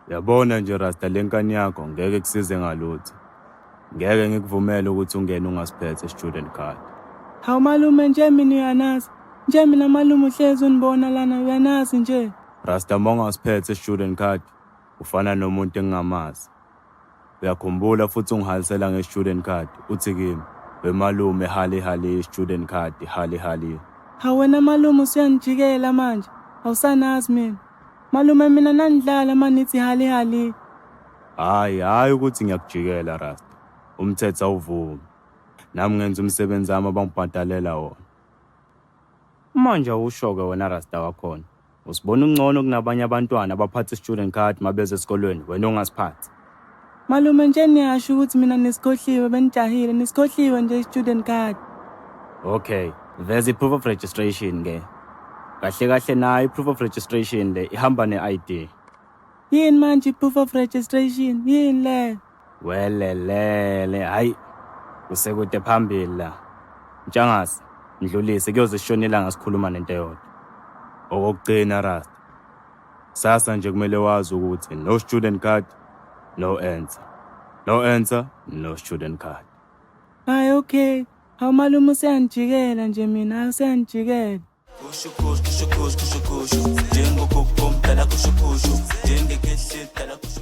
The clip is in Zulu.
Yabona nje Rasta, le nkani yakho ngeke kusize ngalutho. Ngeke ngikuvumele ukuthi ungene ungasiphethe student card. Hawu malume, nje mina uyanazi. Nje mina malume uhlezi unibona lana, uyanazi nje. Rasta, uma ungasiphethe student card ufana nomuntu engingamazi. Uyakhumbula futhi ungihalisela nge-student card, uthi kimi, "Wemalume, hali hali, student card, hali hali." Hawu wena malume, usuyangijikela manje. Awusanazi mina. Malume, mina nanidlala manithi hali hali. Hayi hayi, ukuthi ngiyakujikela Rasta. Umthetho awuvumi. Nami ngenza umsebenzi wami abangibhadalela wona. Manje awusho-ke wena Rasta wakhona. Usibona ungcono kunabanye abantwana abaphatha i-student card mabeze esikolweni, wena ungasiphathi? Malume, nje niyasho ukuthi mina nisikhohliwe, benijahile, nisikhohliwe nje i-student card. Okay, veza i-proof of registration ke. Kahle kahle nayo i-proof of registration le ihamba ne-ID. Yini manje i-proof of registration? Yini leyo? Welelele, hayi, kusekude phambili la. Ntshangase, ndlulise, kuyoze sishone ilanga sikhuluma nento eyodwa. Okokugcina Rasta. Sasa nje kumele wazi ukuthi no student card, no answer. No answer, no student card. Hayi okay. Hawu malume, usuyangijikela nje mina, hayi usuyangijikela. Kusho kusho kusho kusho kusho kusho njengogogo omdala, kusho kusho njengekehle dala, kusho.